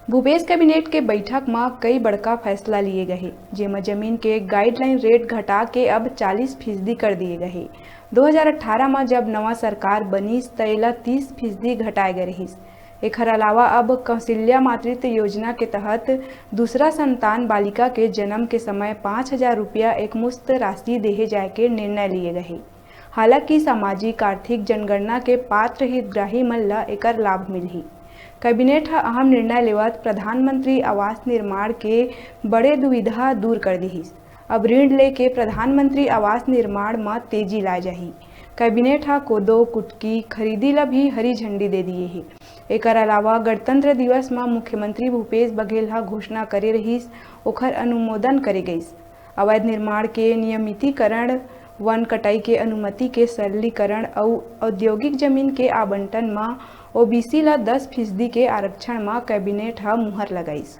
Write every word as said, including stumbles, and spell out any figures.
Bhupesh cabinet के बैठक म कई बड़का फैसला लिए गए हे, जेमा जमीन के गाइडलाइन रेट घटा के अब चालीस फीसदी कर दिए गए हे। दो हज़ार अठारह म जब नवा सरकार बनिस, त एला तीस फीसदी घटाए गए रहिस। एखर अलावा अब कौशल्या मातृत्व योजना के तहत दूसरा संतान बालिका के जन्म के समय पाँच हजार रुपया एकमुश्त राशि देहे जाय के निर्णय लिए गए हे। हालांकि सामाजिक आर्थिक जनगणना के पात्र हितग्राही मन ल एकर लाभ मिलही। कैबिनेट ह अहम निर्णय लेवत प्रधानमंत्री आवास निर्माण के बड़े दुविधा दूर कर दिहिस। अब ऋण लेके प्रधानमंत्री आवास निर्माण म तेजी लाए जाही। कैबिनेट ह कोदो कुटकी खरीदी ल भी हरी झंडी दे दिए हे। एकर अलावा गणतंत्र दिवस म मुख्यमंत्री भूपेश बघेल ह घोषणा करे रहिस, ओखर अनुमोदन करे गइस। अवैध निर्माण के नियमितीकरण, वन कटाई के अनुमति के सरलीकरण अउ औद्योगिक जमीन के आवंटन म ओबीसी ल दस फीसदी के आरक्षण म कैबिनेट ह मुहर लगाइस।